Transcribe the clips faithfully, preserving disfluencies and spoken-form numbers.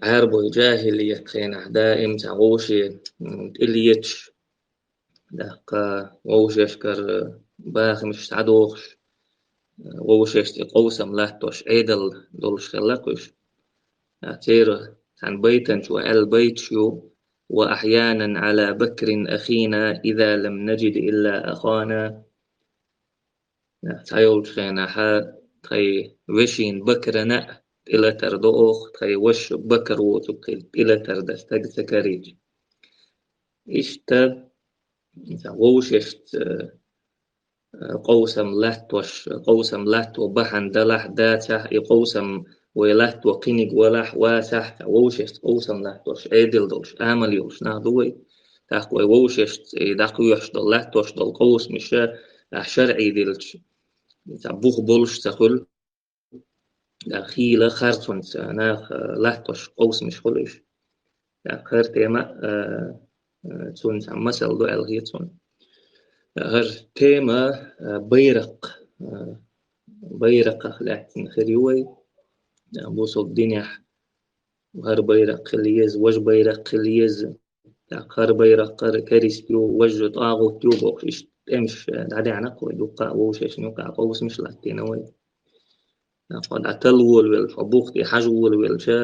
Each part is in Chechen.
Ӏарбой жахӀилият хенахь даим цхьа вовше, м, тӀелеташ, тӀаккха вовшашкара бахамаш схьадохуш, вовшашца и къовсам латтош Ӏедал долуш хилла-кх уьш. Церан цхьана байтанчо аьлла байташ ю: «وأحيانا على بكر أخينا إذا لم نجد إلا أخانا». Цхьайолчу хенахь тхайн вешина Бакрана а тӀелатар до оха, тхайн ваша Бакр воцург хила тӀелатар дан стаг ца карийча. Иштта, вовшашца, э, къовсам латтош, къовсам латто бахьана далахь, дацахь, и къовсам вай латто кхиниг валахь, вацахь, цхьа вовшашца къовсам латтош, Ӏедал долуш, амал йолуш нах ду вай. ТӀаккха вай вовшашца и дӀакхоьхьуш долу, латтош долу къовсамаш, а, шарӀий дилча, цхьа бух болуш ца хуьлу, а, хийла харцонца наха латтош къовсамаш хуьлу уьш. ТӀаккха хӀара тема, а, а, цунна цхьа масал ду аьлла хета суна. ХӀара тема, а, байракх, а, байракхах лаьцна хир ю вай. А, бусалба динехь хӀара байракх хила еза, важа байракх хила еза. ТӀаккха хӀара байракх кар-, карист ю, важа тӀагӀут ю бохуш, иштта тӀемаш, а, дӀадаьхьна-кх вай дуккха а, вовшашна юкъахь къовсамаш латтийна вай. Хьо дӀатала волавелча, хьо бух тӀе хьажа волавелча,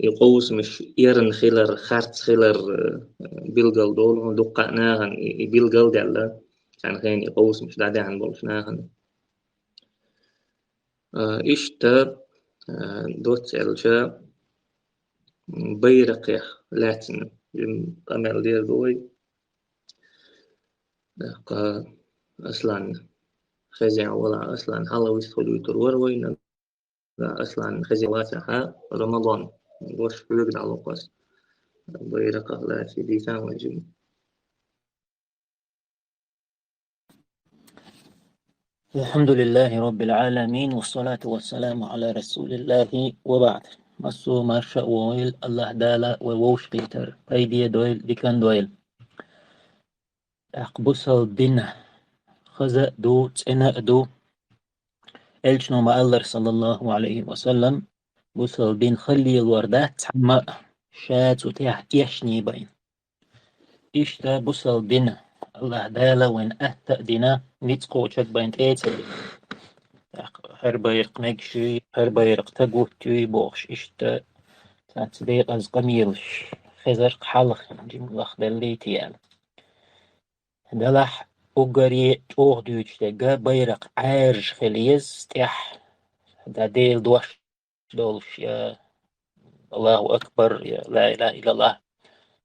и къовсамаш эрна хилар, харц хилар, э, билгал долу хьуна дуккха а нахана, и, и билгал даьлла, царна хенахь и къовсамаш дӀадаьхьна болчу нахана. Э, иштта, э, доцца аьлча, м, байракхех лаьцна, м, къамел дер ду вай. ТӀаккха Аслан хезна валахь, Аслан хьалха вистхуьлуьйтур вара вайна. Аслан хезна вацахь, Рамадан, дош хьоьга дӀалокху ас. Байракхах лаьцна дийцан вай жима. الحمد لله رب العالمين، والصلاة والسلام على رسول الله، وبعد. Массо а марша а войла АллахӀ Дала вай вовшахкхетар пайде дойла, дикан дойла. ТӀаккха бусалба дин хаза а ду, цӀена а ду. Элчано ма-аллара, саллаллаху Ӏалайхи ва саллам, бусалба дин хала лелор дац цхьамма а, ша цу тӀехь эшний байна. Иштта бусалба дин АллахӀ Дала вайна атта а дина, ницкъ кхочург байна тӀе а ца дина. ТӀаккха хӀара байракх мегаш юй, хӀара байракх тагуттуй бохуш, иштта цхьацца декъаза къамелаш хезар-кх хьалха, жимма лахделлий те аьлла. Делахь уггаре чӀогӀа дуьйцуш дерг байракх Ӏаьржа хила еза тӀехь, да Делан дош долуш, я Аллаху акбар, я ла илаха иллаллах.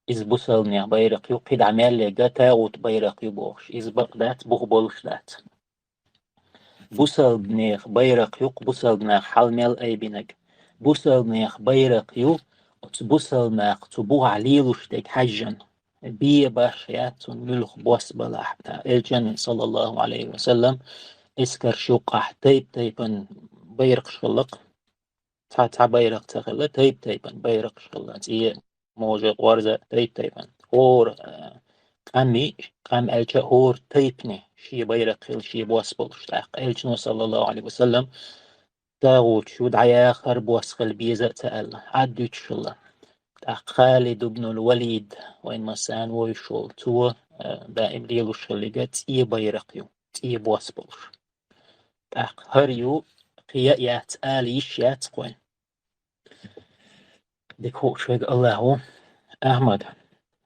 Иза бусалбанех байракх ю, кхидӀа мел ерг тагӀут байракх ю бохуш. Иза бакъ дац, бух болуш дац. Бусалбанех байракх ю-кх бусалба нах хьал мел айбинарг. Бусалбанех байракх ю оцу бусалба нах цу бухахь лелош дерг хьаьжжина. Бен башха яц цунна муьлха бос балахь а. Элчанан, саллаллаху Ӏалайхи ва саллам, эскарш юккъахь тайп-тайпана байракхаш хилла-кх. Цхьа, цхьа байракх ца хилла, тайп-тайпана байракхаш хилла. ЦӀе, може, къорза, тайп-тайпана. ХӀора, а, къамий, къам аьлча а хӀора тайпане шен байракх хилла, шен бос болуш. ТӀаккха Элчано, саллаллаху Ӏалайхи ва саллам, тагӀуташ ю, дӀаяха хӀара бос хила беза а ца аьлла, Ӏад дуьтуш хилла. ТӀаккха Халид ибн аль-Валид, вайн массарна вовзаш волу, цо, а, даим лелош хилларг цӀе байракх ю, цӀе бос болуш. ТӀаккха хӀара ю, кхин а яц, ала йиш яц-кх вайн. Дика хууш верг АллахӀ ву. Ахьмад,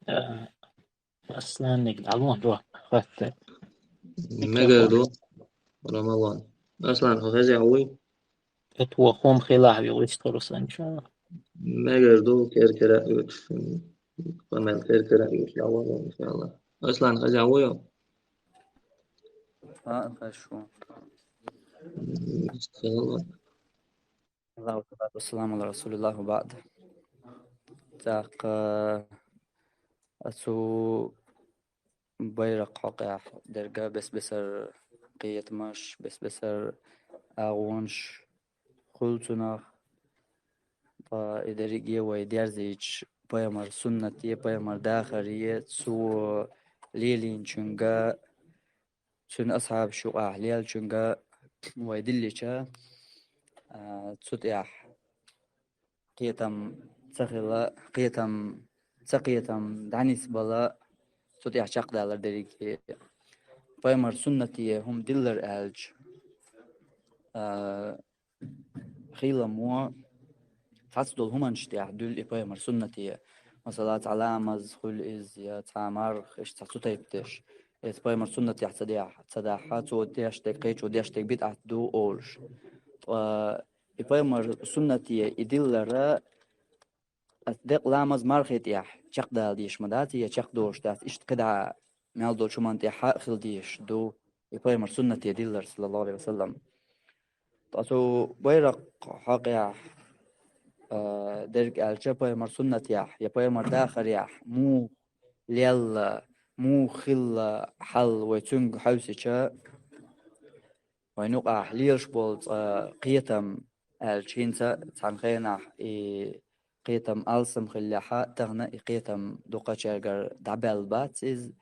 а, Асланниг дӀало, до, хатта. Мегар ду, Рамалан. Аслан, хьо хезехь вуй? Эт ву хӀума хилахь ву, вистхуьлу сан, иншаллах. Мегар ду, кер-кера а оьцуш, къамел кер-кера а оьцуш, дӀавала, иншаллах. Аслан, хезехь вуй? А, хорошо. Иншаллах. Аллаху салату вассаламу аля расулиллах ва баъд. ТӀаккха, а, цу байракх хьокъехь дерг бес-бесара кхетамаш, бес-бесара агӀонаш хуьлу цунах. Ткъа и дерриге а вай дерзийча, пайхамар суннате, пайхамар дахаре, цо лелийначуьнга, цуьнан асхьабаш юкъахь леллачуьнга вай диллича, а, цу тӀехь кхетам ца хила, кхетам ца кхетам дӀанисбала, цу тӀехь чекхдалар дерриге. Пайхамар суннате хӀума диллар аьлча, а, хиламо цхьацца долу хӀуманаш тӀехь дуьллу и пайхамар суннате. Масала, цхьа ламаз хуьлу иза, я цхьа марха, иштта цхьа цу тайпа деш. Иза пайхамар суннатехь ца дехь-, ца дахь, цо деш дерг, кхечо деш дерг бидӀат ду олуш. Ткъа и пайхамар суннате и диллара, ас декъа ламаз мархи тӀехь чекхдала дезаш ма дац, я чекхдолуш дац, иштта кхидӀа мел долчу хӀуманна тӀехь а хила дезаш ду и пайхамар суннате диллар, саллаллаху алейхи ва саллам. Ткъа цу байракх хьокъехь, а, дерг аьлча, пайхамар суннатехь я пайхамар дахарехь муха лелла, муха хилла хьал вай цуьнга хьаьвсича, вайн юкъахь лелаш болу цкъа кхетам аьлча, хӀинца цхьана хенахь и кхетам алсам хиллехь а, тахана и кхетам дукхачаьргара дӀабаьлла бац иза,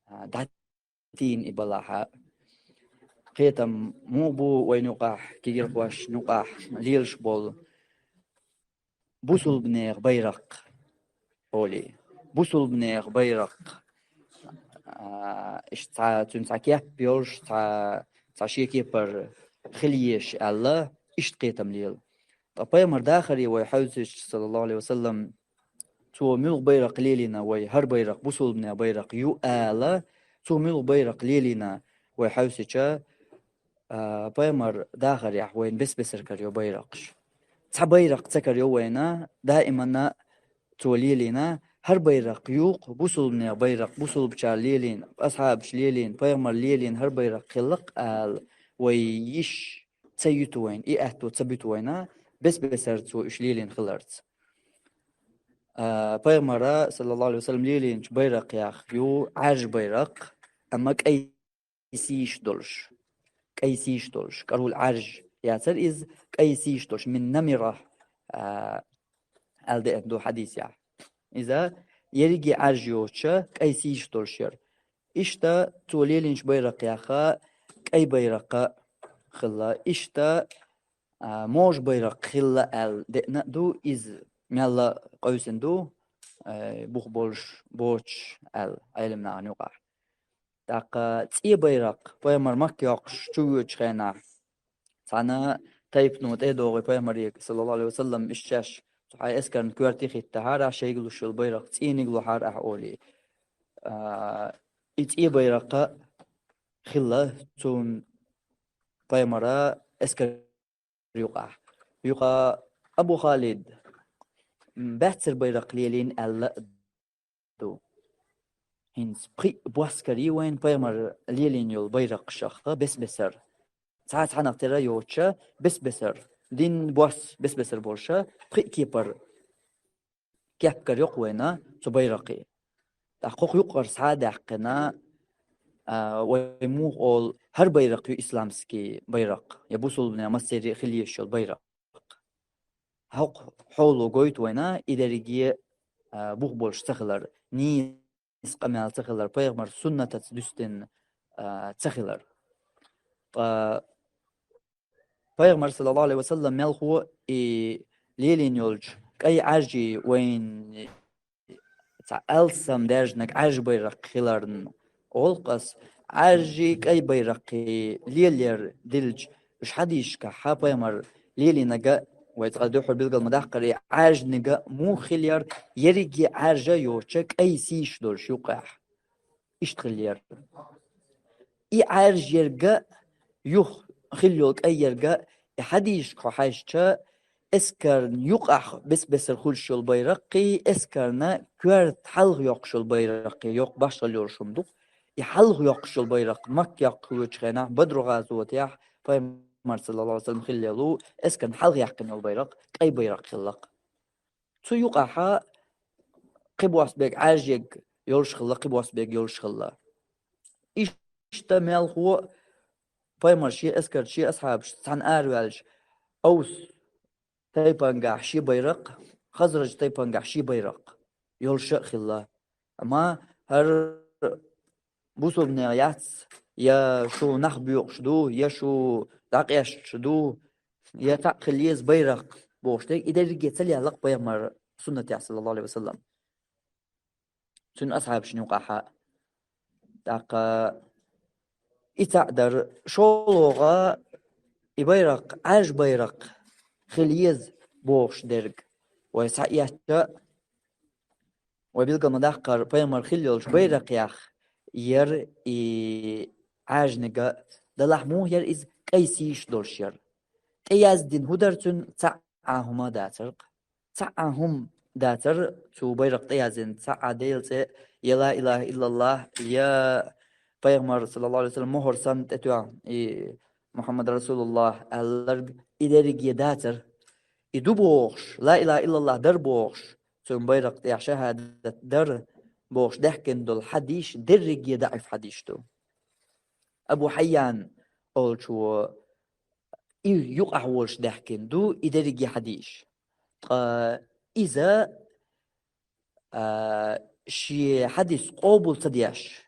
а, дӀатийна и балахь а. Кхетам муха бу вайн юкъахь, кегийрхошна юкъахь лелаш болу бусулбанех байракх олий. Бусулбанех байракх. А, иштта цхьа, цуьнан цхьа кеп йолуш, цхьа, цхьа шен кепара хила езаш аьлла, иштта кхетам лела. Ткъа пайхамар дахаре вай хьаьвсича, саллаллаху алейхи ва саллам, цо муьлха байракх лелийна вай, хӀара байракх бусулбанех байракх ю ала, цо муьлха байракх лелийна вай хьаьвсича, а, пайхамар дахарехь вайна бес-бесар карайо байракхаш. Цхьа байракх ца карайо вайна, даиманна цо лелийна, хӀара байракх юкъа бусулбанех байракх, бусулбачара лелийна, асхьабаша лелийна, пайхамар лелийна хӀара байракх хилла-кх ала, вай йиш ца юьту вайна, и аьтто ца буьту вайна, бес-бесара цо уьш лелийна хиларца. А, пайхамара, саллаллаху алейхи ва саллам, лелийначу байракхех ю Ӏаьржа байракх, амма кӀай сийш долуш. КӀай сийш долуш. КӀарул Ӏаьрж яцара иза, кӀай сийш долуш. Мин намира, а, аьлла деана ду хьадисехь. Иза ерриге Ӏаьрж йоцуша, кӀай сийш долуш яра. Иштта цо лелийначу байракхех кӀай байракх хилла. Иштта, а, можа байракх хилла аьлла деана а ду, иза мелла а къевсина ду, а, бух болуш боцуш аьлла, Ӏелам нахана юкъахь. ТӀаккха цӀен байракх, пайхамар Макка йоккхуш чувоьдучу хенахь, цхьана тайпано тӀе а догӀий пайхамаре, саллаллаху алейхи ва саллам, иштта шаьш цу хьайн эскарна коьрте хӀиттахьара, шайга луш йолу байракх цӀене лохьара ахь олий. А, и цӀен байракх хилла цунна пайхамара эскар юкъахь. Юха Абу Халид, м, баьццара байракх лелийна аьлла а ду. ХӀинца пхиъ бос карий вайна пайхамар лелийна йолу байракхашах бес-бесар. Цхьа цхьанах тера йоцуша бес-бесар. Дин бос бес-бесар болуша пхиъ кепара кеп карайо-кх вайна цу байракхе. ТӀаккха хӀокху юккъара схьа а даьккхина, а, вай муха олу, хӀара байракх ю исламский байракх, я бусулбанех массеран а хила езаш йолу байракх. ХӀокху хьоло гойту вайна и дерриге, а, бух болуш ца хилар, нийса къамел ца хилар, пайхамар суннатаца дуьстина, а, ца хилар. Ткъа пайхамар, саллаллаху алейхи ва саллам, мелхо и лелийна йолчу кӀай Ӏаьржий вайна цхьа алсам даьржинарг Ӏаьржа байракх хиларна олу-кх ас. Ӏаьржий кӀай байракхий лелаяр диллича, уьш хьадисашкахь пайхамар лелийнарг а, вай цкъа дуьххьара билгал ма даккхара, и Ӏаьржинарг а муха хилла яра, ерриге Ӏаьржа йоцуша кӀай сийш долуш юккъехь. Иштта хилла яра. И Ӏаьржа ерг а, юха хилла йолу кӀай ерг а, и хьадисашка хьо хьаьжча, эскарна юкъахь бес-бесара хуьлуш йолу байракхий, эскарна коьрта хьалха йоккхуш йолу байракхий, йоккха башхалла йолуш хӀума ду-кх. И хьалха йоккхуш йолу байракх Макка йоккхуьйтучу хенахь, Бадру гӀазотехь пайхамар, саллаллаху алейхи ва саллам, хилла йолу, эскарна хьалха яьккхина йолу байракх кӀай байракх хилла-кх. Цу юкъахь кхин бос берг Ӏаьржа ерг йолуш хилла, кхин бос берг йолуш хилла. Иштта мелхо пайхамар шен эскарца, шен асхьабашца цхьаьна араваьлча, Аус тайпангахь шен байракх, Хазраж тайпангахь шен байракх йолуш а хилла. Амма хӀара бусулбанех яц, я шу нах боькъуш ду, я шу дӀакъаьсташ ду, я цхьаъ хила еза байракх бохуш дерг, и дерриге ца лелла-кх пайхамар суннатехь, саллаллаху алейхи ва саллам. Цуьнан асхьабашна юкъахь а. ТӀаккха и цхьаъ дар, шолгӀа, и байракх Ӏаьржа байракх хила еза бохуш дерг. Вай схьаэцча, вай билгал ма-даккхара, пайхамар хилла йолчу байракхех яра и Ӏаьржаниг а, делахь муха яра иза, къийсаш долуш яра. ТӀеяздина хӀун дара цуьнан? Цхьа а хӀума дацара-кх. Цхьа а хӀума дацара цу байракх тӀеяздина, цхьа а Делан цӀе, я ла илаха иллаллах, я пайхамар, саллаллаху алейхи ва саллам, мухӀар санна тӀетоьхна, и Мухаммад Расулуллах аьлларг, и дерриге дацара. И ду бохуш, ла илаха иллаллах дара бохуш, цуьнан байракх тӀехь шахӀадат дара бохуш даьхкина долу хьадисаш дерриге даӀиф хьадисаш ду. Абу Хьайян олучо и юкъахь волуш даьхкина ду и дерриге хьадисаш. Ткъа иза, а, шен хьадис къобал ца деш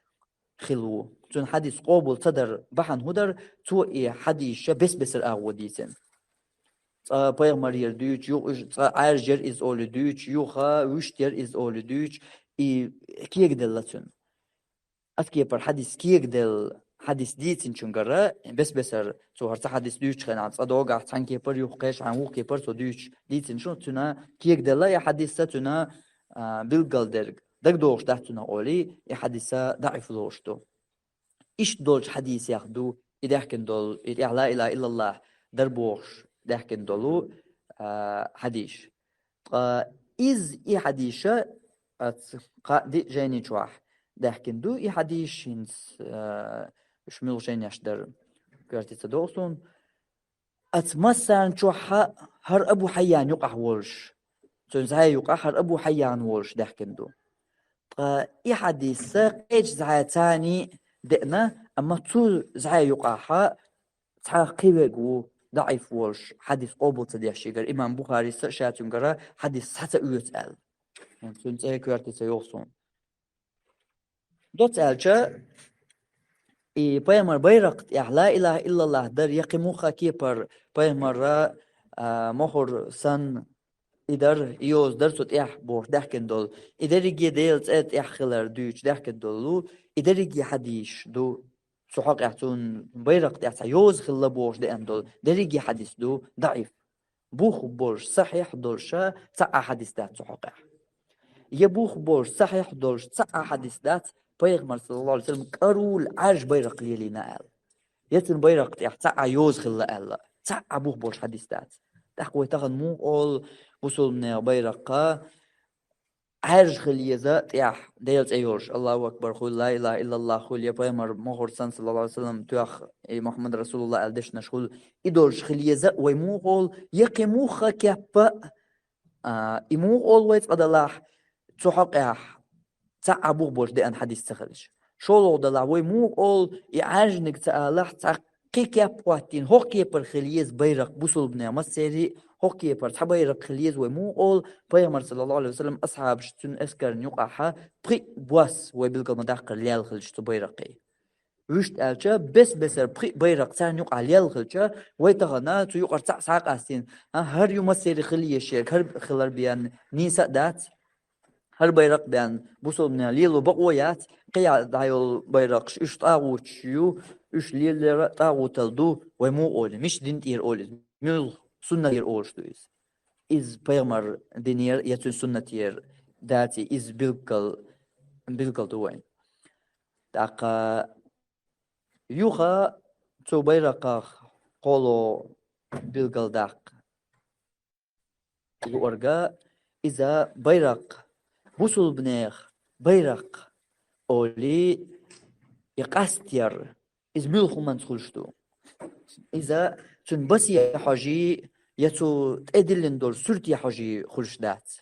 хилла ву. Цуьнан хьадис къобал ца дар бахьана хӀун дара, цо и хьадисаш бес-бесара агӀо дийцина. Цкъа пайхамарера дуьйцу, юха уьш цкъа Ӏаьржа яра иза олий дуьйцу, юха вуьшта яра иза олий дуьйцу, и кегаделла цуьнан. Ас кепара хьадис кегаделла, хьадис дийцинчуьнгара, бес-бесара, цо хӀара цхьа хьадис дуьйцучу хенахь, цкъа догахь цхьана кепара, юха кхечахьана вукху кепара цо дуьйцуш дийцина шу, цуьнан кегаделла и хьадис а, цуьнан, а, билгалдерг дагадогӀуш дац цунах олий, и хьадис а даӀиф лоруш ду. Иштта долчу хьадисех ду и даьхкина долу, и тӀехь ла илаха иллаллах дара бохуш даьхкина долу, а, хьадисаш. Ткъа иза и хьадисаш а, ц-, кхаа-диъ жайни чохь даьхкина ду и хьадисаш, хӀинца, а, уьш муьлха жайнеш дара, коьртаца догӀу суна. Оцу массарна чохь а хӀара Абу Хьайян юкъахь волуш, цуьнан зӀе юкъахь хӀара Абу Хьайян волуш даьхкина ду. Ткъа и хьадис а кхечу зӀе царний деана, амма цу зӀе юкъахь а цхьа кхин верг ву, даӀиф волуш, хьадис къобал ца деш, шегара имам Бухарис а ша цуьнгара хьадис схьа ца оьцу аьлла. Цуьнан цӀе коьртаца йогӀу суна. Доцца аьлча, и пайхамар байракх тӀехь ла илаха иллаллах дара, я кхин муха кепара пайхамара, а, мухӀар санна, и дара, и йоза дара цу тӀехь бохуш даьхкина долу, и дерриге Делан цӀе тӀехь хилар дуьйцуш даьхкина долу, и дерриге хьадисаш ду. Цу хьокъехь цунна байракх тӀехь цхьа йоза хилла бохуш деана долу дерриге хьадис ду даӀиф. Бух болуш, сахьихь долуш а цхьа а хьадис дац цу хьокъехь. Я бух болуш, сахьихь долуш цхьа а хьадис дац, пайхамар, саллаллаху алейхи ва саллам, кӀорггера Ӏаьржа байракх лелийна аьлла. Я цуьнан байракх тӀехь цхьа а йоза хилла аьлла, цхьа а бух болуш хьадис дац. ТӀаккха вай тахана муха олу бусулбанех байракха Ӏаьржа хила еза тӀехь Делан цӀе йолуш, Аллаху акбар хуьлу, ла илаха иллаллах хуьлу, я пайхамар мухӀар санна, саллаллаху алейхи ва саллам, тоьхна, и Мухаммад Расулуллах аьлла дешнаш хуьлу, и долуш хила еза вай муха олу, я кхин муха кеппа, а, и муха олу вай цкъа далахь, цу хьокъехь цхьа а бух болуш деана хьадис ца хилча. ШолгӀа далахь вай муха олу, и Ӏаьржаниг ца алахь, цхьа кхин кеп хӀоттийна, хӀокху кепара хила еза байракх бусулбанех массерий, хӀокху кепара цхьа байракх хила еза вай муха олу, пайхамар, саллаллаху алейхи ва саллам, асхьабаш цуьнан эскарна юкъахь пхиъ бос вай билгал ма-даккхара лелла хилча цу байракхий. Вуьшта аьлча, бес-бесара пхиъ байракх царна юкъахь лелла хилча, вай тахана цу юкъара цхьаъ схьакъастийна, а, хӀара ю массерий хила еза шега, хӀара хилар бен нийса а дац. ХӀара байракх бен бусулбанех лело бакъо яц, кхин дӀайолу байракхаш уьш тӀагӀуташ ю, уьш лелар а тӀагӀуталла ду, вай муха олу, мича дин тӀера олу иза, муьлха суннат тӀера олуш ду иза. Иза пайхамар динера я цуьнан суннатера даций, иза билггал, билггал ду вайн. ТӀаккха юха цу байракхах кхоалгӀа билгалдаккха луъург а, иза байракх, бусулбанех байракх олий, и къастъяр, иза муьлха хӀуманца хуьлуш ду. Иза цуьнан басе хьожий, я цу тӀедиллина долу суьрте хьожий хуьлуш дац.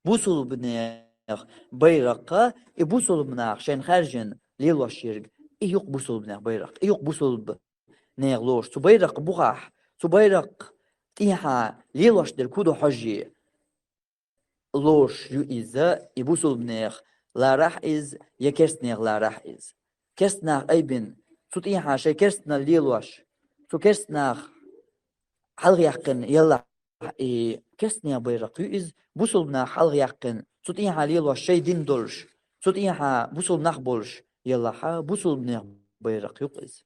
Бусулбанех байракха, и бусулбанах шайна хаьржина лелош ерг, и ю-кх бусулбанех байракх, и ю-кх бусулба нехан лоруш. Цу байракх бухахь, цу байракх тӀехьа лелош дерг хӀун ду хьожий лоруш ю иза, и бусулбанех ларахь иза, я керстанех ларахь иза. Керстанах айбина, цу тӀехьа шайн керстанал лелош, цу керстанах хьалхаяьккхина елла и керстаний байракх ю иза, бусалба наха хьалха яьккхина, цу тӀехьа лелош шоай дин долуш, цу тӀехьа бусалба нах болуш, елахь а бусалба нехан байракх ю-кх иза.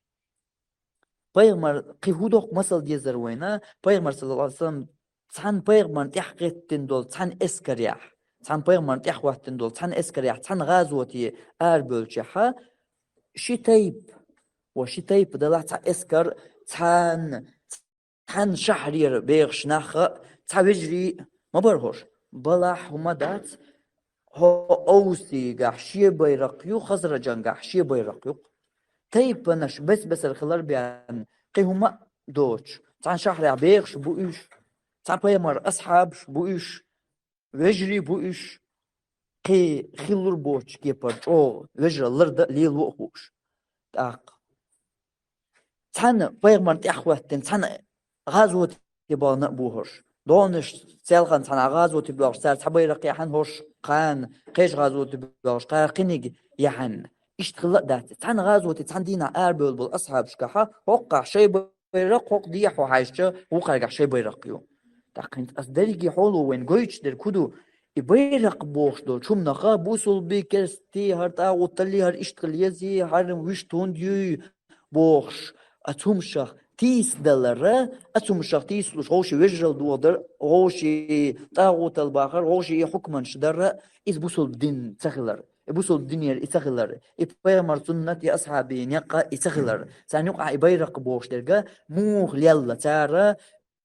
Пайхамар, кхин хӀун доккха масал дезара вайна, пайхамар, саллаллаху Ӏалайхи ва саллам, цхьана пайхамарна тӀехь хӀоьттина долу цхьана эскарехь, цхьана пайхамарна тӀехь хӀоьттина долу цхьана эскарехь, цхьана гӀазоте арабевллачохь, ши тайпа, ва ши тайпа делахь цхьа эскар, цхьана, цхьана шахьарера бехаш нах а, цхьа вежарий а ма бара хӀорш. Балахь хӀума дац, хӀо Аусигахь шен байракх ю, Хазраджангахь шен байракх ю-кх. Тайпанаш бес-бесара хилар бен, кхин хӀума а доцуш, цхьана шахьарехь бехаш бу уьш, цхьана пайхамаран асхьабаш бу уьш, вежарий бу уьш, кхин хиллур боцучу кепара чӀогӀа вежаралла лардан а, лело а хууш. ТӀаккха цхьана пайхамарна тӀехь хӀоьттина, цхьана гӀазоте бахана а бу хӀорш. ДогӀанаш, селхана цхьана гӀазоте боьлхуш, цара цхьа байракх яьхьна хӀорш, кхана кхечу гӀазоте боьлхуш, кхара кхиниг яьхьна. Иштта хилла а дац. Цхьана гӀазоте, цхьана дийнахь арабевлла болу асхьабашкахь хӀокхахь шайн байракх, хӀокху дехьа хьо хьаьжча, вукхаргахь шайн байракх ю. ТӀаккха хӀинца аса дерриге хьоло вайна гойтуш дерг хӀун ду? И байракх бохуш долчу хӀуманах бусалбий, керстий, хӀара тӀагӀут таллий, хӀара иштта хила езий, хӀара вуьшта хӀунда юй бохуш, оцу хӀуманах тийсадалар, оцу хӀуманах тийсалуш, вовшийн вежаралла дохадар, вовшийн тӀагӀуталла бахар, вовшийн и хьукманаш дар, иза бусалба дин ца хилар. И бусалба динера и ца хилар. И пайхамаран суннат, и асхьабийн некъ и ца хилар. Царна юкъахь и байракх бохуш дерг муха лелла цара,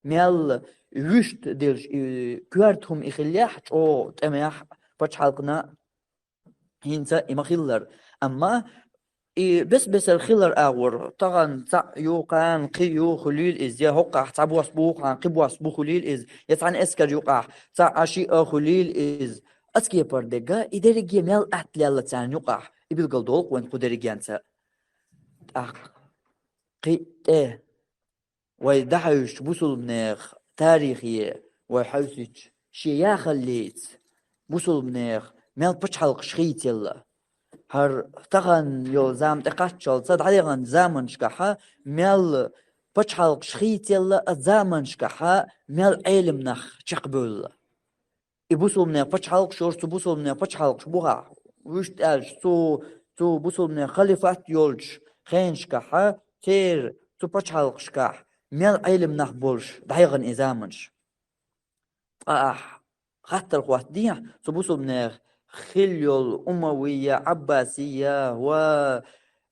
мел вуьшта делаш, и коьрта хӀума и хиллехь, чӀогӀа тӀемехь, пачхьалкхана, хӀинца и ма-хиллара. Амма и бес-бесара хилар агӀор, тахана цхьаъ ю, кхана кхин ю хуьлийла иза, я хӀокхахь цхьа бос бу, кхана кхин бос бу хуьлийла иза, я цхьана эскар юкъахь цхьаъ, шиъ хуьлийла иза. Оцу кепара дерг, и дерриге мел атта лелла царна юкъахь, и билгалдолу-кх вайна кху дерригенца. ТӀаккха кхин а тӀе вай дӀахьуьйсучу бусалбанех тарихе вай хьаьвсича, шен яхаллица бусалбанех мел пачхьалкхаш хийцаелла. ХӀара тахана йолу зама тӀекхаччалца дӀаяханчу заманашкахь мел пачхьалкхаш хийцаелла, а заманашкахь мел Ӏелам нах чекхбевлла. И бусалбанех пачхьалкхаш йолуш, цу бусалбанех пачхьалкхаш бухахь, вуьшта аьлча, цу, цу бусалбанех халифат йолчу хенашкахь, церан цу пачхьалкхашкахь мел Ӏелам нах болуш дӀаяхана и заманаш. Ткъа ахь хаттар хӀоттадехьа, цу бусалбанех хилла йолу Умавия, Ӏаббасия ва,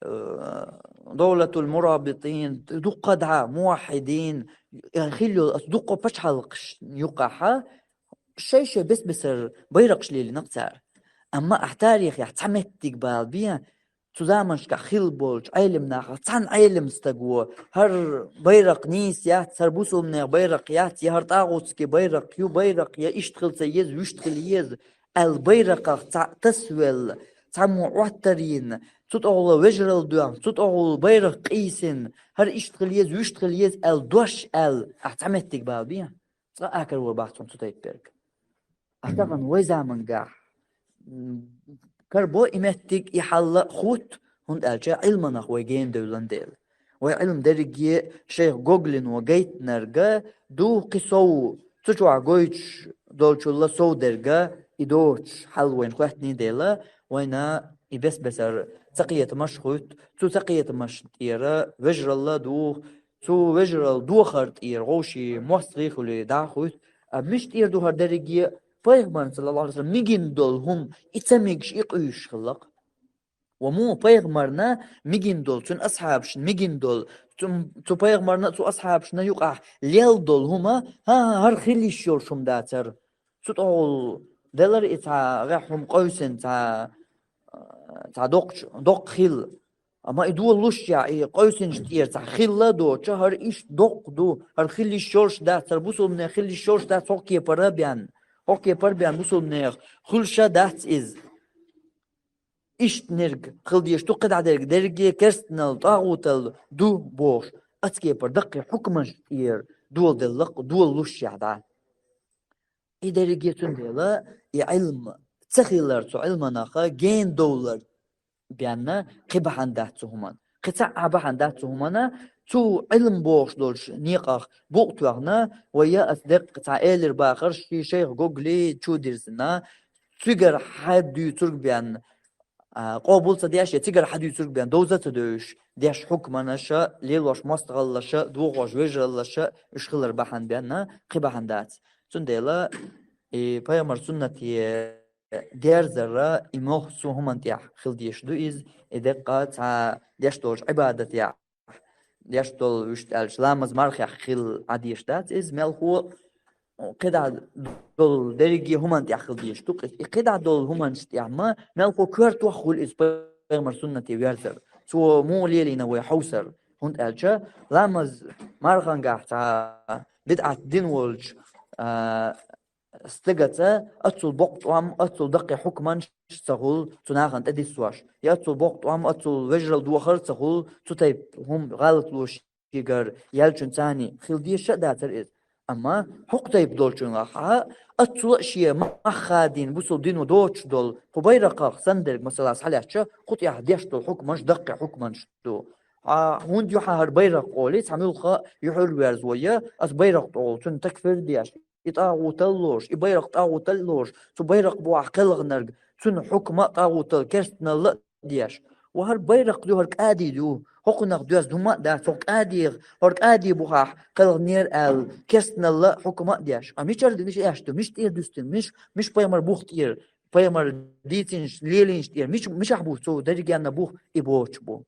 э, Довлатул Мурабитин, дуккха дӀа, муваххьидин, э, хилла йолу оцу дуккха пачхьалкхашна юкъахь шай-шай бес-бесара байракхаш лелийнарг цара. Амма ахь тарихехь цхьа меттиг бала бен, цу заманашкахь хилла болчу Ӏелам нахах цхьана Ӏелам стаго, хӀара байракх нийса яц, хӀара бусалбанех байракх яц, я хӀара тӀагӀутский байракх ю, байракх я иштта хила ца еза, вуьшта хила еза аьлла, байракхах цхьаъ тасавелла, цхьаммо Ӏоттар йина, цу тӀехула вежаралла доьхна, цу тӀехула байракх къийсина, хӀара иштта хила еза, вуьшта хила еза аьлла, дош аьлла, ахь цхьа меттиг бала бен. Цкъа а карор бац хьуна цу тайпа берг. Ахь тахана вай замангахь, м, карабо и меттиг, и хьал а хӀутту, хӀунда аьлча Ӏилманах вай гена девллан дела. Вай Ӏилма дерриге шайх Гоглино гайтинарг ду, кхин сов, цу чохь гойтуш долчул а сов дерг, и доцуш хьал вайна хӀоьттиний дела, вайна и бес-бесара цакхетамаш а хӀуьтту, цу цакхетамашна тӀера вежаралла а духу, цу вежаралла дохар тӀера вовшийн мостагӀий а хуьлий дӀа а хӀуьтту, а мича тӀера ду хӀара дерриге а, пайхамарна, саллаллаху Ӏалайхи ва саллам, мигина долу хӀума и ца мигаш, и къуьйсуш хилла-кх. Ва муха пайхамарна мигина долу, цуьнан асхьабашна мигина долу, цу, цу пайхамарна а, цу асхьабашна а юкъахь лелла долу хӀума, хӀан-хӀа, хӀара хила йиш йолуш хӀума дацара. Цу тӀехула делара и цхьа гӀеххьа хӀума къовсина, цхьа, цхьа доккхачу, доккха хилла. Амма и долуш яхь, и къовсинчу тӀера цхьа хилла а доцуш, хӀара иштта доккха ду, хӀара хила йиш йолуш дац, хӀара бусалбанех хила йиш йолуш дац, хӀокху кепара а бен, хӀокху кепара а бен бусалбанех хуьлуш а дац иза. Иштаниг хила дезаш ду кхидӀа дерг, дерриге керстаналла, тӀагӀуталла ду бохуш, оцу кепара даккхий хьукманаш тӀера доладелла-кх, долалуш яхь дӀа. И дерриге цундела и Ӏилма ца хилар, цу Ӏилманах гена довлар бен кхин бахьана дац цу хӀуманна. Кхин цхьа а бахьана дац цу хӀумана, цу Ӏилма бохуш долчу некъах букъ тоьхна, вай я ас деккъа цхьа элира бахарш, ши шайх гогли чу дирзина, цигара хьадуьйцург бен, а, къобал ца деш, я цигара хьадуьйцург бен довза ца девзаш, деш хьукманаша, лелош мостагӀаллаша, дохош вежараллаша, уьш хилар бахьана бен, кхин бахьана дац. Цундела и пайхамар суннате дерзара и мох цу хӀуманна тӀехь хила дезаш ду иза, и деккъа цхьа деш долчу Ӏибадатехь, деш долу вуьшта аьлча, ламаз мархех хила Ӏа дезаш дац иза, мелхо кхидӀа долу дерриге хӀуманна тӀехь хила дезаш ду. И кхидӀа долу хӀуманаш тӀехь ма мелхо коьртох хуьлу иза пайхамар суннате верзар. Цо муха лелийна вай хьовсар. ХӀунда аьлча ламаз мархангахь цхьа бидӀат дина волчу, а, стагаца аццул боккха тӀом, аццул даккхий хьукманаш ца хуьлу цу нахана тӀедиссош. Я аццул боккха тӀом, аццул вежаралла дохар ца хуьлу цу тайпа хӀума гӀалатло шегара яьллачун царний хила дезаш а дацара иза. Амма хӀокху тайпа долчунгахь а аццул а шен мах хадийна бусул дино доцуш долу кху байракхах санна дерг масала схьалаьцча, кху тӀехь деш долу хьукманаш даккхий хьукманаш ду. Хьа хӀунда ю хьан хӀара байракх олий, цхьа муьлхха а юьхьар верза вай я, ас байракх тӀе олу, цунна такфир деш, и тӀагӀутал лоруш, и байракх тӀагӀутал лоруш, цу байракх бохьа кхелхинарг, цуьнан хьукма а тӀагӀутал, керстаналла а деш. Ва хӀара байракх ду, хӀара кӀади ду, хӀокхунах доьзна хӀума а дац, хӀокху кӀадех, хӀара кӀади бухахь кхелхинера аьлла, керстаналла а хьукма а деш. Ткъа мичара динаш еш ду, мича тӀера дуьстина, мич-, мича пайхамар бух тӀера, пайхамар дийцинчу лелийнаш тӀера, мича, мичахь бу цо дерригенна бух и боцуш бу.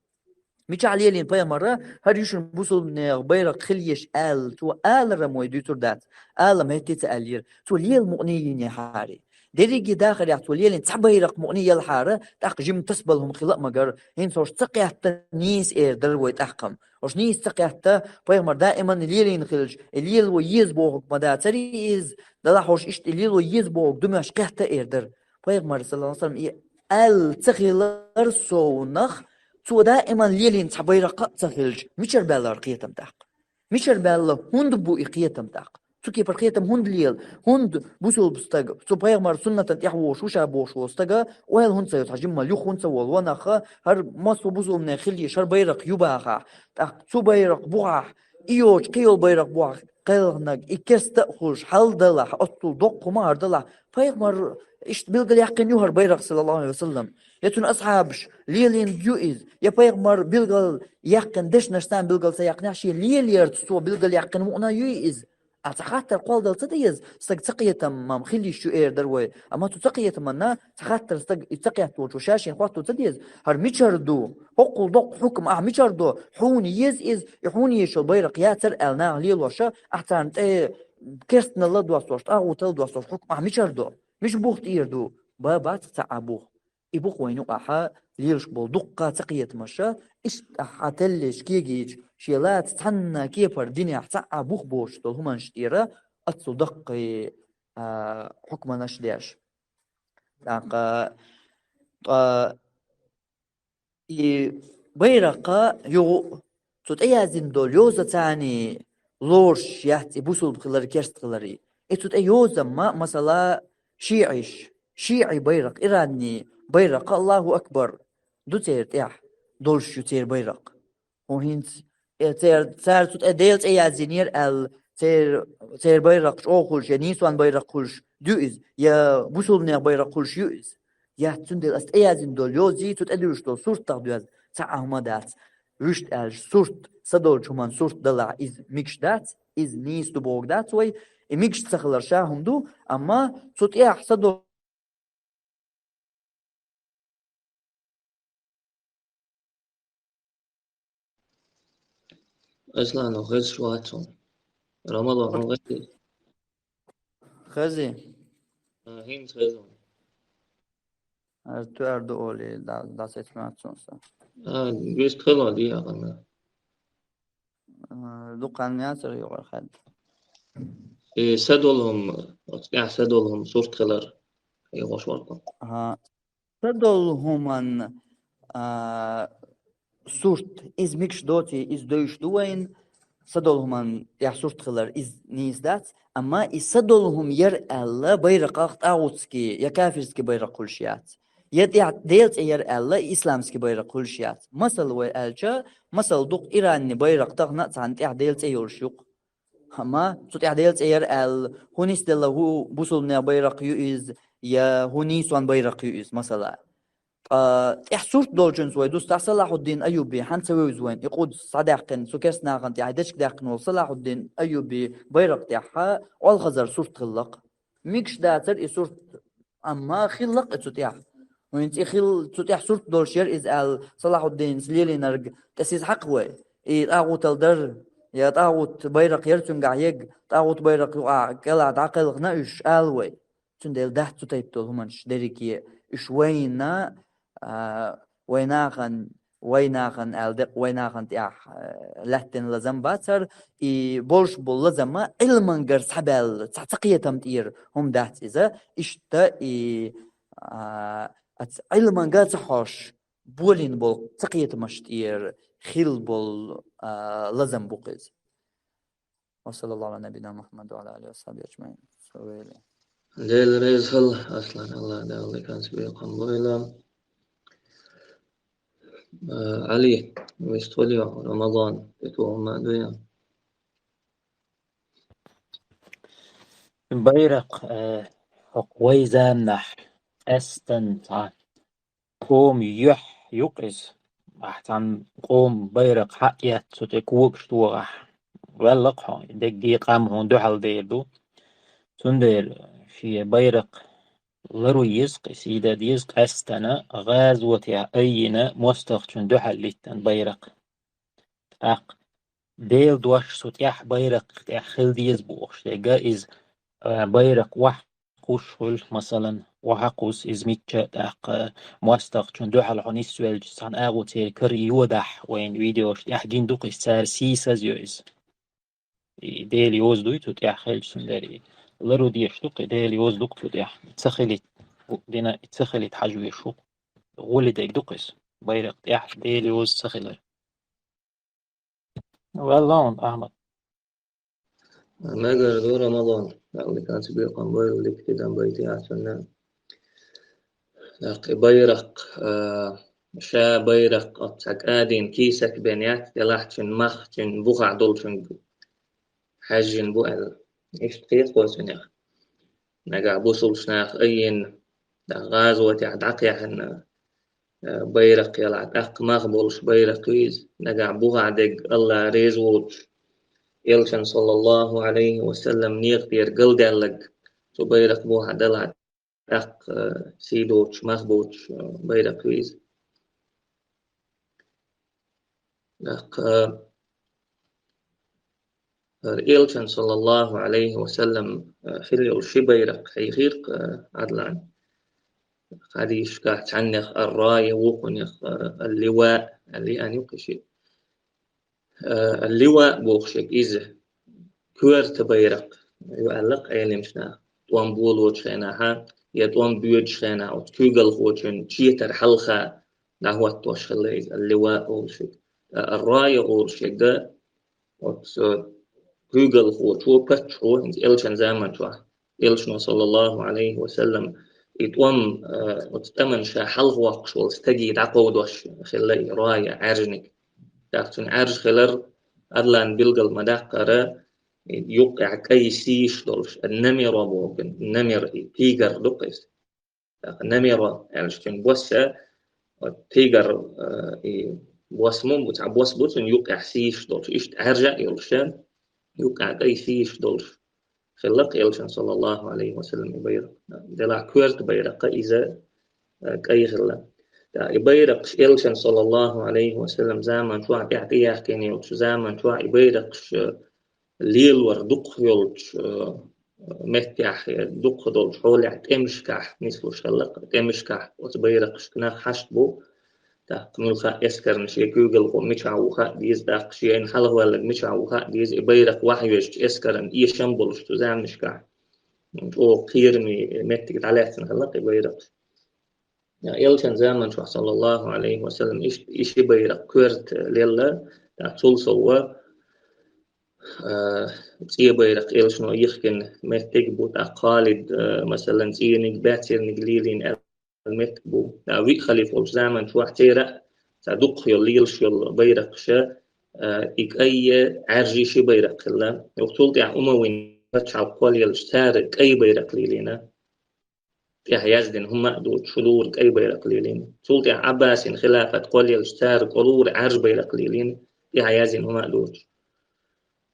Мичахь лелийна пайхамара, хӀара ю шуна бусулбанех байракх хила езаш аьлла, цо аларам вай дуьйцур дац. Алам хӀетте ца аьллера. Цо лела мукъане йийна хьари. Дерриге дахарехь цо лелийна цхьа байракх мукъане елхьара, тӀаккха жимма тасабала хӀума хила а магара, хӀинца хӀорш ца кхетта нийса эр дара вай тӀаккха-м. ХӀорш нийса ца кхетта, пайхамар даиман лелийна хилча, и лело еза бохург ма дацара иза, далахь хӀорш иштта и лело еза бохург ду моьш кхетта эр дара. Пайхамар, саллаллаху алейхи ва саллям, и аьлла ца хилар совнах, цо даиман лелийна цхьа байракх а ца хилча, мичара баьлла хӀара кхетам тӀаккха? Мичара баьлла, хӀунда бу и кхетам тӀаккха? Цу кепара кхетам хӀунда лела? ХӀунда бусулба стага, цу пайхамар суннатан тӀехь вогӀуш ву ша бохуш волу стага, ойла хӀунда ца йо, цхьа жимма юха хӀунда ца волу ванах, хӀара массо а бусулбане хила езаш хӀара байракх ю бахахь, тӀаккха цу байракх бухахь, и йоцуш кхин йолу байракх бухахь кхелхинарг, и керста а хуьлуш, хьал далахь, оццул доккха хӀума хӀара далахь, пайхамар иштта билгал яьккхина ю хӀара байракх, саллаллаху алейхи ва саллям? Я цуьнан асхьабаш лелийна ю иза? Я пайхамар билгал яьккхина дешнаш царна билгал ца яьккхинехь, шен лелаярца цо билгал яьккхина мукъана юй иза? А цхьа хаттар кхолладала ца деза, стаг ца кхетаман хила йиш ю эр дара вай. Амма цу ца кхетаманна цхьа хаттар стаг и ца кхетта волчо ша-шена хӀотто ца деза. ХӀара мичара ду? ХӀоккхул доккха хьукма ахь мичара до? Хьуна еза иза, и хьуна езаш йолу байракх яцара аьлла наха лелоша, ахь царна тӀе керстаналла а доссош, тӀагӀуталла а доссош хьукма ахь мичара до? Мича бух тӀера ду? Ба бац цхьа а бух. И бух вайна юкъахьа лелаш болу дуккха ца кхетамаша, иштта хьан теллеш кегийча, шен лаца цхьанна кепара динехь цхьа а бух боцуш долу хӀуманаш тӀера аццул даккхий, а, хьукманаш деш. ТӀаккха, ткъа и байракха югу цу тӀе яздина долу йоза царний лоруш яц и бусулба хилар, керста хилари. И цу тӀе йозамма, масала, шиӀиш, шиӀи байракх, Иранний байракх, Аллаху Акбар, ду церан тӀехь, долуш ю церан байракх. ХӀун хӀинца, э, цер-, цара цу тӀе Делан цӀе яздинера аьлла, цер-, церан байракх чӀогӀа хуьлуш, я нийсонан байракх хуьлуш ю иза, я бусулбанех байракх хуьлуш ю иза? Яц, цундела ас тӀе яздина долу йозий, цу тӀе дуьллуш долу суртах доьзна цхьа а хӀума дац. Вуьшта аьлча, сурт, са долчу хӀуман сурт далахь, иза мегаш дац, иза нийса ду бохург дац вай, и мегаш ца хилар ша хӀума ду, амма цу тӀехь са долу Аслан, хезаш вац хьуна. Рамазан, хьуна хезий? Хезий? А, хӀинца хеза. Ар туьар ду олий, да, дасец мац хьуна сан. А, вист хила дий, ахана. А, дукха хан яцара юкъара хадда. И са долу хӀума, оцу тӀехь са долу хӀума сурт хилар, и гӀош варкъа. Ага. Са долу хӀуман, а, сурт, иза мегаш доций, иза девзаш ду вайна, са долу хӀуман тӀехь сурт хилар, иза нийса дац, амма и са долу хӀума яра аьлла, байракхах тӀагӀутский я кафирский байракх хуьлуш яц. Я тӀехь Делан цӀе яра аьлла, и исламский байракх хуьлуш яц. Масала вай аьлча, масала дукха Иранни байракх тахана а цхьана тӀехь Делан цӀе йолуш ю-кх. Амма цу тӀехь Делан цӀе яра аьлла, хӀун нисделла, хӀун бусулбанех байракх ю иза, я хӀун нийсонан байракх ю иза, масала. Ткъа тӀехь сурт долчуьнца вай дустахь Салахьуддин Айюби, хьан ца вевза вайна, и къудс схьадаьккхина, цу керста нахана тӀехь дечиг даьккхина волу Салахьуддин Айюби байракх тӀехь Олхазар сурт хилла-кх. Мегаш дацара и сурт, амма хилла-кх и цу тӀехь. ХӀинца и хилла, цу тӀехь сурт долуш яра иза аьлла, Салахьуддинца лелийнарг тӀе сиз хьакха вай. И тӀагӀутал дара, я тӀагӀут байракх яра цуьнгахь ерг, тӀагӀут байракх юкъахь кӀелахь дӀакхелхина уьш, ала вай. Цундела дац цу тайпа долу хӀуманаш дерриге, уьш вайна, а, вай нахана, вай нахана аьлла декъа, вай нахана тӀехь, а, лаьттина лазам бацара, и болуш болу лазам а Ӏилмангара схьабаьлла, ца, ца кхетам тӀера хӀума дац иза, иштта и, а, аца Ӏилманга ца хьош, болийна болу ца кхетамаш тӀера хилла болу, а, лазам бу-кх иза. وصلى الله على نبينا محمد وعلى آله وصحبه أجمعين. Дела реза хила, Аслан, Аллах Дала диканца бекхам бойла. Э, Али, вистхуьлу йо, Рамадан, тӀетухума дуй? Байракх, э, хӀокху вай заманахь къаьстина цхьа къоман юьхь ю-кх иза. Ахь цхьана къоман байракх хьаэцна цу тӀе когаш тохахь, ваьлла-кх хьо, дерриге къам хьуна дуьхьал дер ду. Цундела шен байракх лару еза-кх, сий дан деза къаьстина, гӀазотехь айина мостагӀчун дуьхьал литтина байракх. ТӀаккха Делан дош цу тӀехь байракх тӀехь хила деза бохуш дерг а иза, а, байракх охьакхуссуш хуьлу, масалан, охьакхуссу иза мичча а, тӀаккха мостагӀчун дуьхьал хьо нисвелча цхьана агӀо церан кара йодахь, вайна видеош тӀехь гина ду-кх иза, цара сийсаз йо иза. И Делан йоза дуй цу тӀехь хилча, цундела и лару дезаш ду-кх, и Делан йоза ду-кх цу тӀехь. Ца хилийта, дина, и ца хилийта хьажа везаш ву-кх. ГӀоли дерг ду-кх иза, байракх тӀехь Делан йоза ца хилар. Ваьлла хьуна, Ахьмад. Мегар ду, Рамадан, Дала диканца бекхам бойла, дика тидам байта яцунна. ТӀаккха и байракх, а, ша байракх оцу цхьа кӀадина кийсак бен яц, делахь цуьнан мах, цуьнан бухахь долчуьнга хьаьжжина бу аьлла. Иштта кхета хьо цунах. Нагахь бусулбанаш наха айина, дӀа гӀазотехь дӀакхехьна, э, байракх ялахь, тӀаккха мах болуш байракх ю иза, нагахь бухахь дерг Аллах реза воцуш, Элчан, саллаллаху Ӏалайхи ва саллам, некъа тӀера галдаьлларг цу байракх бухахь далахь, тӀаккха, э, сий доцуш, мах боцуш, э, байракх ю иза. ТӀаккха, э, Элчан, саллаллаху Ӏалайхи ва саллам, э, хилла йолу ши байракх хьийхира-кх, э, Ӏадлан. Хьадисашкахь цхьаннех ар-Рая, вукхунех, э, ал-Лива аьлла йиъна ю-кх и шиъ. Э, ал-Лива бохуш ерг иза коьрта байракх ю аьлла-кх Ӏеламнаха. ТӀом болочу хенахь, я тӀом боьдучу хенахь оцу куьйгалхочун четар хьалха дӀахӀоттош хилла иза, ал-Лива олуш ерг. Ткъа ар-Рая олуш ерг оцу куьйгалхочо, паччахьо, хӀинца Элчан заман чохь, Элчано, саллаллаху Ӏалайхи ва саллам, и тӀом, а, оцу тӀаман ша хьалхавоккхуш волу стаге дӀакховдош хилла и Рая, Ӏаьржаниг. ТӀаккха цуьнан Ӏаьржа хилар, Ӏадлан, билгал ма-даккхара, и юккъехь кӀай сийш долуш, намира боху, намир, и тигар ду-кх иза. ТӀаккха намира аьлча цуьнан бос а, вот, тигар, э, и бос ма бу, цхьа бос бу цуьнан юккъехь сийш долуш, иштта Ӏаьржа а йолуш, юккъехь кӀай сийш долуш хилла-кх Элчан, саллаллаху Ӏалайхи ва саллам, и байракх. Делахь коьрта байракх иза, э, кӀай хилла. ТӀаккха и байракхаш Элчан, саллаллаху Ӏалайхи ва саллам, заман чохь тӀехь тӀеяьккхина йолчу заман чохь и байракхаш, э, лелор дукха йолчу, э, меттехь, э, дукха долчу хьолехь тӀемашкахь нислуш хилла-кх, тӀемашкахь оцу байракхашка нах хьашт бу. ТӀаккха муьлхха а эскарна шен куьйгалхо мичахь ву хаа деза, тӀаккха шена хьалхаваьлларг мичахь ву хаа деза, и байракх вахьа везачу эскаран эшам болуш цу заманашкахь. ЧӀогӀа кхераме меттиг дӀалаьцна хилла-кх и байракхаш. Элчан заман чохь, саллаллаху Ӏалайхи ва саллам, иш-, и ши байракх коьрта лелла, тӀаккха цул сов, а, цӀен байракх Элчано йихкина меттиг бу, тӀаккха Халид, а, масалан, цӀийниг, баьццарниг лелийна аьлла, меттиг бу. А, виъ халифа волчу заман чохь церан а цхьа дукха йолу, лелаш йолу байракхаш, а, и кӀай, Ӏаьржий ши байракх хилла. Юха цул тӀаьхьа Умавин пачхьалкх кхоллаелча, цара кӀай байракх лелийна. ТӀехь яздина хӀума а доцуш, шу лура кӀай байракх лелийна. Цул тӀаьхьа Ӏаббасин хилафат кхоллаелча, цара кӀолура Ӏаьржа байракх лелийна, тӀехь яздина хӀума а доцуш.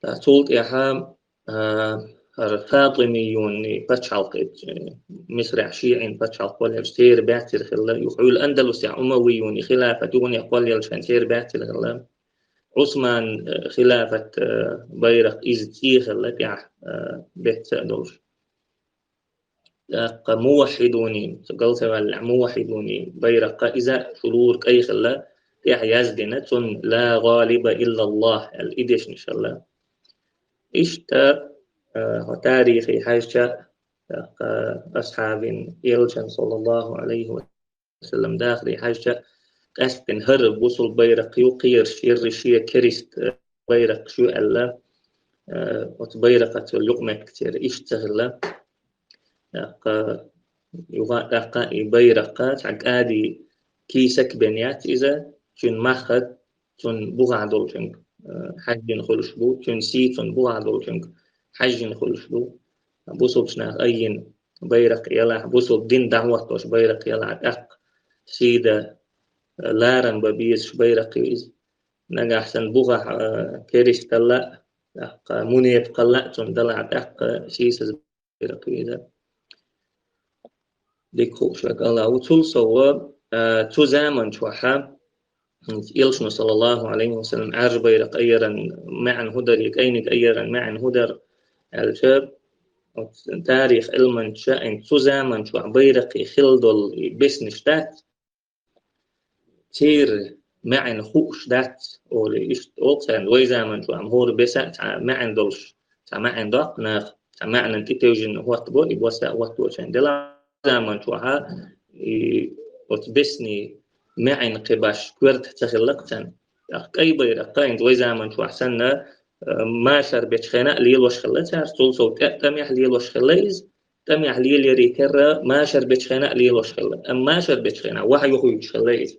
Ткъа цул тӀаьхьа, а, хӀара Фатимиюни пачхьалкх, э, Мисрехь шиӀин пачхьалкх кхоллаелча, церан баьццара хилла. Юха Ӏуьллу Андалусехь Умавиюни хилафат юханехь кхоллаелча, церан баьццара хилла. Ӏусман, э, хилафат, э, байракх иза цӀе хилла тӀехь, э, беца а долуш. ТӀаккха муваххьидуни, цу галта ваьллехь муваххьидуни байракха иза шу лура кӀай хилла, тӀехь яздина цунна «Ла гӀалиба иллаллахӀ» аьлла, и дешнаш хилла. Иштта, а, хӀо тарихе хьаьжча, тӀаккха асхьабин, элчан, саллаллахӀу Ӏалайхи ва саллам, дахаре хьаьжча, къаьсттина хӀара бусулба байракх ю, кхераш ерри шен керист, а, байракхаш ю аьлла, а, оцу байракхаца йолу юкъаметтиг церан иштта ца хилла. ТӀаккха, юха а тӀаккха и байракха цхьа кӀади кийсак бен яц иза, цуьнан мах а, цунна бухахь долчуьнга, а, хьаьжжина хуьлуш бу, цуьнан сий цунна бухахь долчуьнга хьаьжжина хуьлуш бу. Бусулбачу наха айина байракх елахь, бусулба дин дӀахӀоттош байракх елахь, тӀаккха сий дан, а, ларам бан безаш байракх ю иза. Нагахь санна бухахь, а, керисталла а, тӀаккха мунепакъалла а цунна далахь, тӀаккха сийсаза байракх ю иза. Дика хууш верг АллахӀ ву. Цул сов, а, цу заман чохь а, элчано, саллаллахӀу Ӏалайхи ва саллам, Ӏаьржа байракх айяран маьӀна хӀун дара, и кӀайниг айяран маьӀна хӀун дара аьлча, оцу тарих Ӏилманчаша, цу заман чохь байракхе хилла долу и беснаш дац, церан маьӀна хууш дац, олий, иштта олу царна, вай заман чохь хӀора беса а цхьа маьӀна долуш, цхьа маьӀна доккху наха, цхьа маьӀнан тӀетевжина хӀоттабо, и бос а хӀоттабочун дела, заман чохь а, и оцу бесни маьӀна кхин баш коьрта ца хилла-кх царна. ТӀаккха кӀай байракх, хӀинца вай заман чохь санна, а, машар бечу хенахь а лелош хилла цара, цул сов тӀе-, тӀамехь лелош хилла иза, тӀамехь лелаярий терра, машар бечу хенахь а лелош хилла. Амма машар бечу хенахь вахьа юхуьйтуш хилла иза.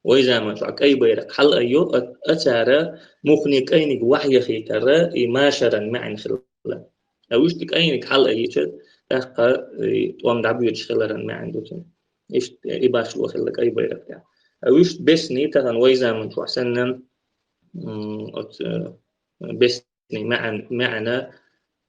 Вай заман чохь кӀай байракх хьала а йо, а, а цара муххале кӀайниг вахьа яхийтарра, и машаран маьӀна хилла. А вуьшта кӀайниг хьала а йича, тӀаккха и тӀом дӀабоьдуш хиларан маьӀна ду цуьнан. Иштта и башхало хилла кӀай байракх тӀехь. А вуьшта бесни тахана вай заман чохь санна, м, оцу, э, бесни маьӀна, маьӀна,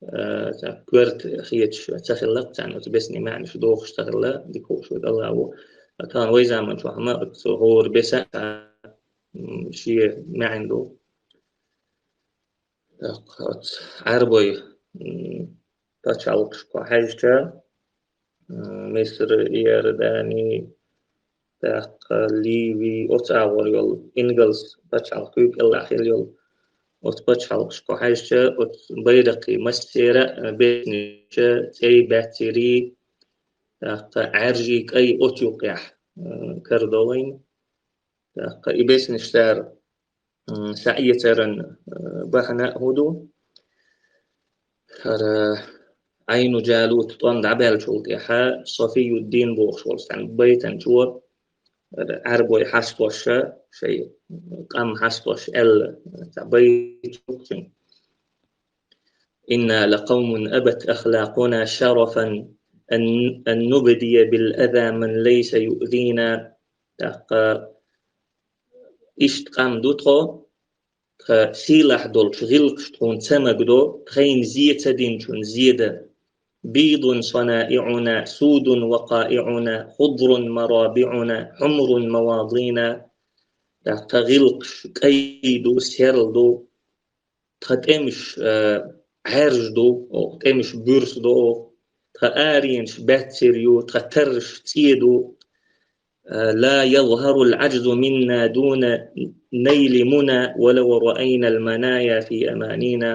э, ца-, коьрта хеташ ца хилла-кх царна, оцу бесни маьӀнаш дохуш ца хилла, дика хууш верг АллахӀ ву. А тахана вай заман чохь ма оцу хӀора беса а, м, шен маьӀна ду. ТӀаккха оцу Ӏаьрбой, м, пачхьалкхашка хьаьжча, м, Миср, Иордани, тӀаккха Ливи, оцу агӀор йолу ингалс пачхьалкх ю, кӀелахь хилла йолу. Оцу пачхьалкхашка хьаьжча, оцу байракхий массеран а беснича цӀей баьццарий, тӀаккха Ӏаьржий кӀай оцу юкъехь, м, карадо вайна. ТӀаккха и беснаш цара, м, схьаэцаран, э, бахьана а хӀун ду? ХӀара Ӏайну Джалут тӀом дӀабаьллачул тӀаьхьа Софиюддин бохуш волу цхьана байтанчо, хӀара Ӏаьрбой хьастош, шайн къам хьастош аьлла, цхьа байт ю цуьнан. إنا لقوم أبت أخلاقنا شرفا أن، أن نبدي بالأذى من ليس يؤذينا. ТӀаккха иштта къам ду тхо, тхан сийлахь долчу гӀиллакхаш тхуна ца магадо, тхайна зе ца динчунна зе дан. بيض صنائعنا، سود وقائعنا، خضر مرابعنا، حمر مواضينا. ТӀаккха тхан гӀиллакхаш кӀай ду, серла ду, тхан тӀемаш, э, Ӏаьржа ду, оха, тӀемаш буьрса ду, оха, тхан аренаш баьццара ю, тхан тарраш цӀе ду. Э, لا يظهر العجز منا دون نيل منى ولو رأينا المنايا في أمانينا.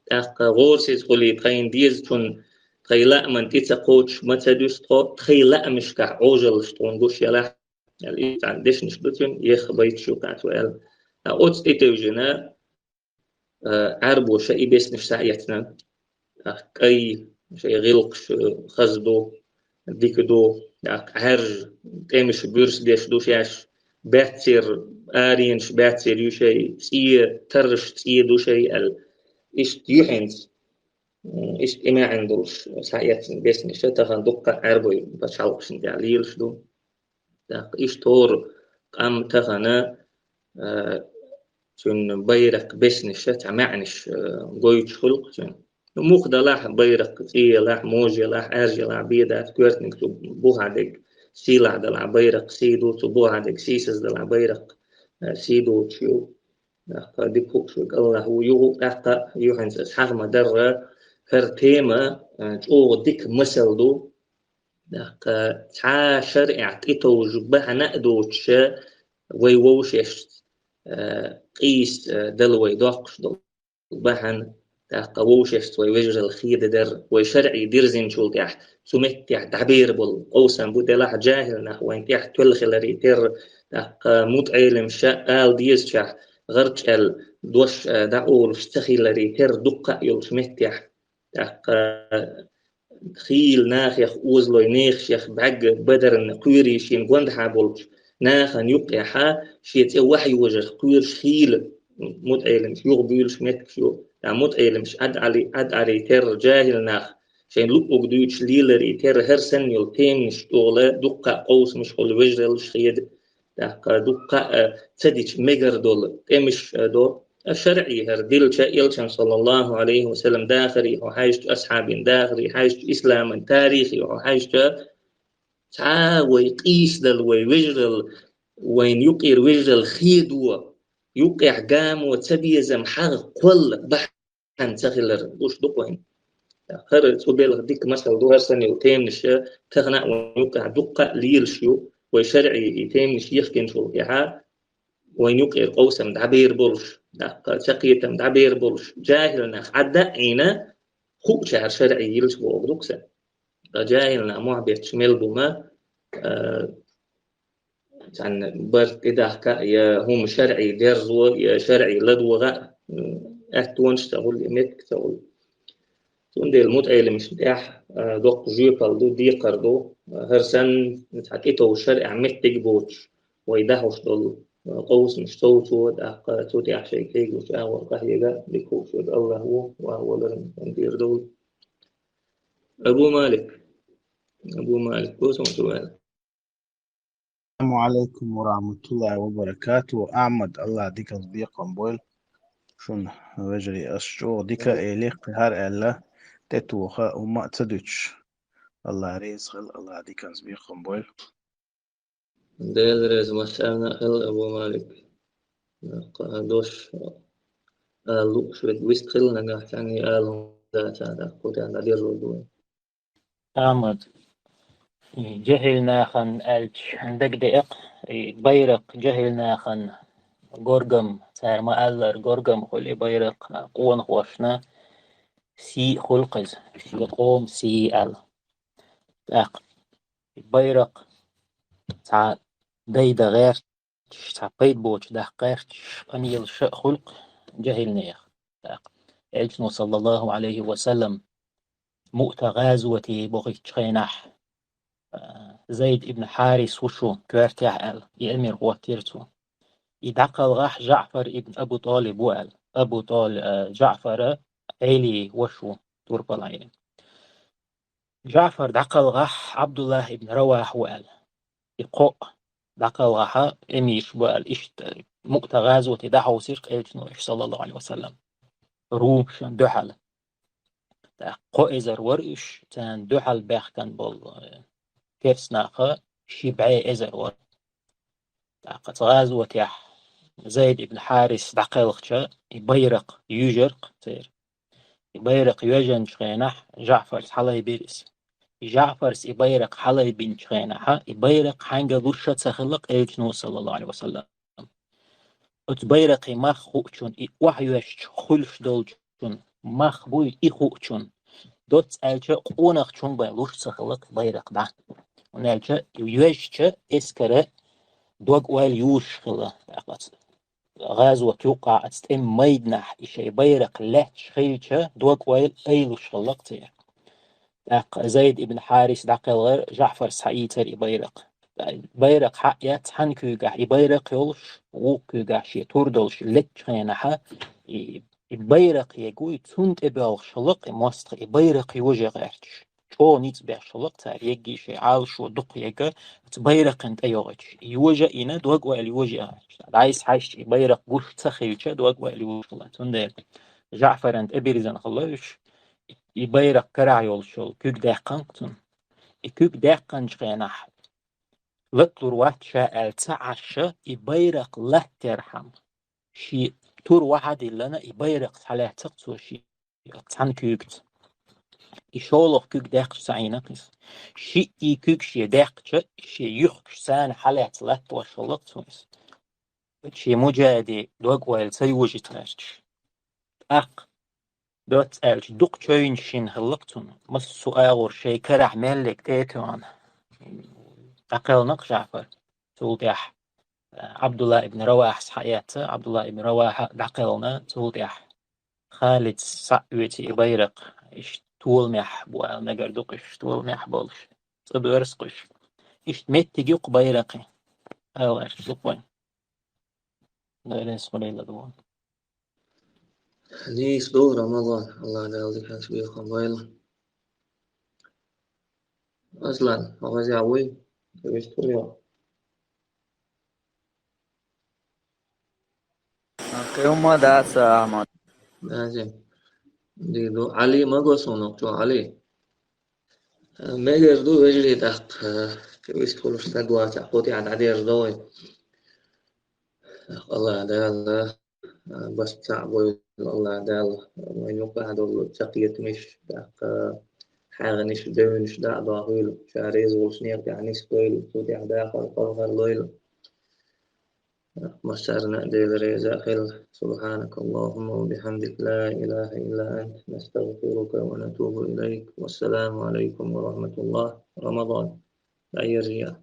ТӀаккха гӀорасиз хуьлий тхайна дезачунна, тхайн лааман тӀе ца кхочуш ма ца дуьсу тхо, тхайн лаамашкахь Ӏожаллаш тхуна гуш елахь, аьлла, и цхьана дешнаш ду цуьнан, еха байташ ю кхаьчо аьлла. Ткъа оцу тӀетевжина, э, Ӏаьрбоша и беснаш схьаэцна, э, кӀай, шайн гӀиллакхаш, э, хаза ду, дика ду, ТӀаккха хьаьржа тӀемаш буьрса деш ду шаьш, баьццара аренаш баьццара ю шоай, цӀе, тарраш цӀе ду шоай аьлла. Иштта юххьанца, м, иштта и маьӀна долуш схьаэцна беснаш тахан дуккха а Ӏаьрбийн пачхьалкхашна тӀехь лелаш ду. ТӀаккха иштта хӀора къам тахана, а, цуьнан байракх беснаш цхьа маьӀнаш, а, гойтуш хуьлу-кх цуьнан. Ну, муха далахь а, байракх цӀе ялахь, можа ялахь, Ӏаьржа ялахь, бен дац, коьртаниг цу бухахь дерг сийлахь далахь, байракх сий ду, цу бухахь дерг сийсаз далахь, байракх, а, сий доцуш ю. ТӀаккха дика хууш верг АллахӀ ву. Юха а тӀаккха юххьанца аса хьаха ма-дарра, хӀара тема, а, чӀогӀа дика масал ду. ТӀаккха цхьа шарӀехь тӀетовжа бахьана а доцуша, вай вовшашца, а, къийса, а, дала вай доккхуш долу бахьана, тӀаккха вовшашца вай вежаралла хедадар, вай шарӀе дирзинчул тӀаьхьа цу меттехь дӀабер болу къовсам бу, делахь а жахӀил нах вайна тӀехь тоьлла хиларе терра, тӀаккха мутаӀеламаша ала дезачохь гӀарчӀ аьлла дош, а, дӀаолуш ца хиларе терра дуккха а йолуш меттехь. ТӀаккха хийла нахех озалой, нехашех бӀаьрг бадарна кхоьрий шена гондахьа болчу нахана юккъехьа шен цӀе вахьйожарх кхоьруш хийла мутаӀеламаш юхабуьйлуш меттигаш ю. ТӀаккха мутаӀеламаш Ӏад-Ӏали-, Ӏад-Ӏари терра жахӀил нах шайн луъург дуьйцуш леларе терра хӀара санна йолу теманаш тӀехула дуккха а къовсамаш хуьлу, вежараллаш хеда. ТӀаккха дуккха а ца дича мегар долу тӀемаш а до. ШарӀе хӀара дилча, элчан, саллаллаху Ӏалайхи ва саллам, дахаре хьо хьаьжча, асхьабийн дахаре хьаьжча, исламан тарихе хьо хьаьжча, цхьа а вай къийсадала, вай вежаралла, вайна юккъера вежаралла хедо, юккъехь гамо ца безам хьагӀ кхолла бахьана ца хилар гуш ду-кх вайна. ХӀара цу белхан дика масал ду, хӀара санна йолу теманаш тахана а вайна юккъехь дуккха а лелаш ю, вай шарӀе и теманаш йихкинчул тӀаьхьа, вайна юккъера къовсам дӀабер болуш, тӀаккха цакхетам дӀабер болуш, жахӀил нах Ӏадда а Ӏийна, хуучара шарӀе йилча бохург ду-кх сан. Ткъа жахӀил нах мохь бетташ мел бу ма, а, цхьанна барт тӀедахка а, я хӀума шарӀе дерзо, я шарӀе ладогӀа а, м, аьттонаш ца хуьлу, я меттиг ца хуьлу. Цундела мутаӀеламашна тӀехь, а, доккха жоьпалла ду, декхар ду. ХӀара санна цхьа тӀетовжа шарӀехь меттиг а боцуш, вай дӀахьош долу, а, къовсамаш совцо, тӀаккха цу тӀехь шайн кегийчу агӀор къахьега дика хууш верг АллахӀ ву, ваха валарна тӀера довла. Абу Малик. Абу Малик, гусам шу ваьлла. Ассаламу Ӏалайкум ва рахьматуллахӀи ва баракатухӀу. Ахьмад, АллахӀ диканца бекхам бойла шуна, вежарий, ас чӀогӀа дика а эли, кхин хӀара аьлла, тӀетоха хӀумма а ца дуьтуш. АллахӀ реза хуьлда, АллахӀ диканца бекхам бойла. Дела реза, массарна а хуьлда, Абу Малик. Кхин дош ала лууш верг вист хила, нагахь санна ала хӀума дацахь, тӀаккха кху тӀехь дӀадерзор ду вай. Ахьмад, и жахӀил нахана аьлча дагадеа-кх, и байракх жахӀил нахана горгам, цара ма-аллара, горгам хуьлу и байракх къонахошна, сий а хуьлу-кх иза, шен къоман сий аьлла. ТӀаккха и байракх цхьа дайдан гӀерташ, цхьа пайда боцуш даккха гӀерташ къамелаш а хуьлу-кх жахӀилнех. ТӀаккха Элчано, саллаллаху Ӏалайхи ва саллам, Муъта гӀазоте бохуьйтучу хенахь, а, Зайд ибн Хьарис ву шу коьртехь аьлла, и амир хӀоттийра цо. И дӀакхалхахь ЖаӀфар ибн Абу ТӀалиб ву аьлла. Абу ТӀал-, а, ЖаӀфара Ӏелин ваша ву, турпала Ӏели. ЖаӀфар дӀакхалхахь Ӏабдуллахь ибн Равахь ву аьлла. И кхоъ дӀакхалхахь, тӀемаш бу аьлла, иштта Муъта гӀазоте дӀахьовсийра-кх Элчано уьш, саллаллаху Ӏалайхи ва саллам, румашна дуьхьал. ТӀаккха кхо эзар вара уьш, царна дуьхьал баьхкина болу, э, керстанаха ши бӀе эзар вара. ТӀаккха цу гӀазотехь Зайд ибн Хьарис дӀакхелхича, и байракх юьйжира-кх церан. И байракх йоьжначу хенахь ЖаӀфарс хьалайбира иза. И ЖаӀфарс и байракх хьалайбинчу хенахь, и байракх хьаьнга луш а ца хилла-кх Элчано, саллаллаху Ӏалайхи ва саллам. Оцу байракхийн мах хуучунна, и охьайоьшучу хуьлуш долчунна мах буй и хуучунна, доцца аьлча, къонахчун бен луш ца хилла-кх байракх дӀа. ХӀунда аьлча, и йоьжча, эскара дог-ойла юзуш хилла тӀаккха оцу гӀазот юккъахь, оцу тӀеман майданахь и шайн байракх лаьтташ хилча, дог-ойла айлуш хилла-кх церан. ТӀаккха Зайд ибн Хьарис дӀакхелхар, ЖаӀфара схьаийцар и байракх. Байракх хьаэц цхьан куьйгахь, и байракх йолуш, вукху куьйгахь шен тур долуш леттачу хенахьа, и, и байракх егуй, цунна тӀе боьлхуш хӀаллакх и мостагӀий, и байракх йожа гӀерташ. ЧӀогӀа ницкъ беш хӀаллакх цара, еггий шайн Ӏалашо дукха егга, оцу байракхана тӀе йогӀуьйтуш. И йожа а йина, дог-ойла йожа а гӀерташ. ДӀасахьаьжча, и байракх гуш ца хилча, дог-ойла йожа хилла. Цундела ЖаӀфарна тӀебирзина хилла уьш, и байракх карахь йолуш йолу куьг даьккхина цунна. И куьг даьккхинчу хенахь, латалур вац ша аьлла ца Ӏаш, и байракх латтархьама, шен тур вахьа а диллина, и байракх схьалаьцна цо шен цхьана куьйгаца. И шолгӀа куьг даьккхича ца Ӏийна иза. Шиъ и куьг шен даьккхича, шен юьхкаш царна хьалаьцна латтош хилла цо иза. Шен муджахӀидийн дог-ойла ца йожийта гӀерташ. ТӀаккха, доцца аьлча, дукха чевнаш йина хилла цунна. Массо а агӀор шайн карахь мел ерг тӀе а тоьхна, дӀакхелхина-кх ЖаӀфар. Цул тӀаьхьа Ӏабдулла ибн Равахьа схьаэцна, Ӏабдулла ибн Равахьа дӀакхелхина, цул тӀаьхьа Халида схьаоьцу и байракх, иштта толамехь бу аьлла мегар ду-кх уьш, толамехь болуш, цӀа доьрзу-кх уьш. Иштта меттиг ю-кх байракхий, ала гӀерташ ду-кх вайн. Дала реза хуьлийла дуьйна. Нийса ду, Рамазан, АллахӀ Дала диканца бехам бойла. Аслан, хьо хаза вуй? Вистхуьлу. Кхин хӀумма дац, Ахьмад. Дика ду. Ӏали ма го суна, чӀогӀа Ӏали. Мегар ду, вежарий, тӀаккха, вистхуьлуш стаг вацахь, кху тӀехь дӀадерзадо вай. АллахӀ Дала, а, баста цхьаъ бойла, АллахӀ Дала, вайн юкъахь долу ца кхетамаш, тӀаккха хьагӀнаш, девнаш дӀа а дохийла, ша реза волчу некъа тӀехь нисдойла, цу тӀехь дахар, кхалхар лойла. Массарна а Дела реза а хила. سبحانك اللهم وبحمدك، لا إله إلا أنت، نستغفرك ونتوب إليك. والسلام عليكم ورحمة الله. Рамазан, дӀаерзийла.